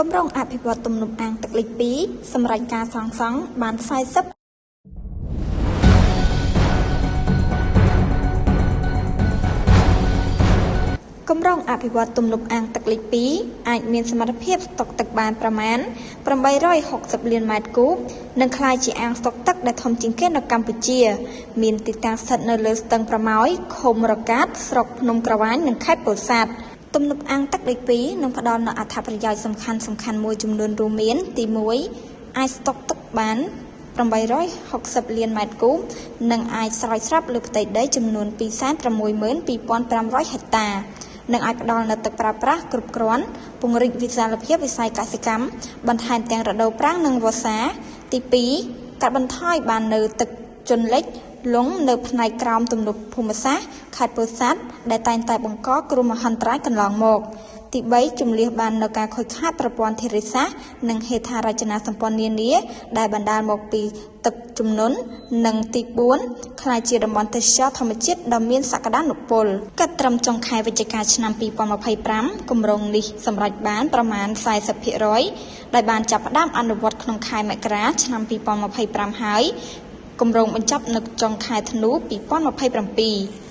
គម្រោងអភិវឌ្ឍទំនប់អាងទឹកលិច2សម្រាប់ការសាងសង់បាន40គម្រោងអភិវឌ្ឍទំនប់អាងទឹកលិច2អាចមានសមត្ថភាពស្តុកទឹកបានប្រមាណ860លានម៉ែត្រគូបនិងក្លាយជាអាងស្តុកទឹកដែលធំជាងគេនៅកម្ពុជា មានទីតាំងស្ថិតនៅលើស្ទឹងប្រម៉ោយឃុំរកាតស្រុកភ្នំក្រវាញនិងខេត្តពោធិ៍សាត់ទំនប់អាងទឹកលិច2នឹងផ្ដល់នូវអត្ថប្រយោជន៍សំខាន់សំខាន់មួយចំនួនរួមមានទី1អាចស្តុកទឹកបាន860លានម៉ែត្រគូបនិងអាចស្រោចស្រពលើផ្ទៃដីចំនួន262,500ហិកតានិងអាចផ្ដល់នូវទឹកប្រើប្រាស់គ្រប់គ្រាន់ពង្រីកវិសាលភាពវិស័យកសិកម្មបន្ថែមទាំងរដូវប្រាំងនិងវស្សាទី2កាត់បន្ថយបាននូវទឹកជន់លិចលង់នៅផ្នែកក្រោមទំនប់ភូមិសាស្ត្រខេត្តពោធិ៍សាត់ដែលតែងតែបង្កគ្រោះមហន្តរាយកន្លងមកទី3ជំលះបាននូវការខូចខាតប្រព័ន្ធធារាសាស្ត្រនិងហេដ្ឋារចនាសម្ព័ន្ធនានាដែលបណ្ដាលមកពីទឹកជំនន់និងទី4ក្លាយជាតំបន់ទេសចរធម្មជាតិដ៏មានសក្តានុពលគិតត្រឹមចុងខែវិច្ឆិកាឆ្នាំ2025គម្រោងនេះសម្រេចបានប្រមាណ40%ដែលបានចាប់ផ្ដើមអនុវត្តក្នុងខែមករាឆ្នាំ2025ហើយគម្រោងបញ្ចប់នៅចុងខែធ្នូ2027។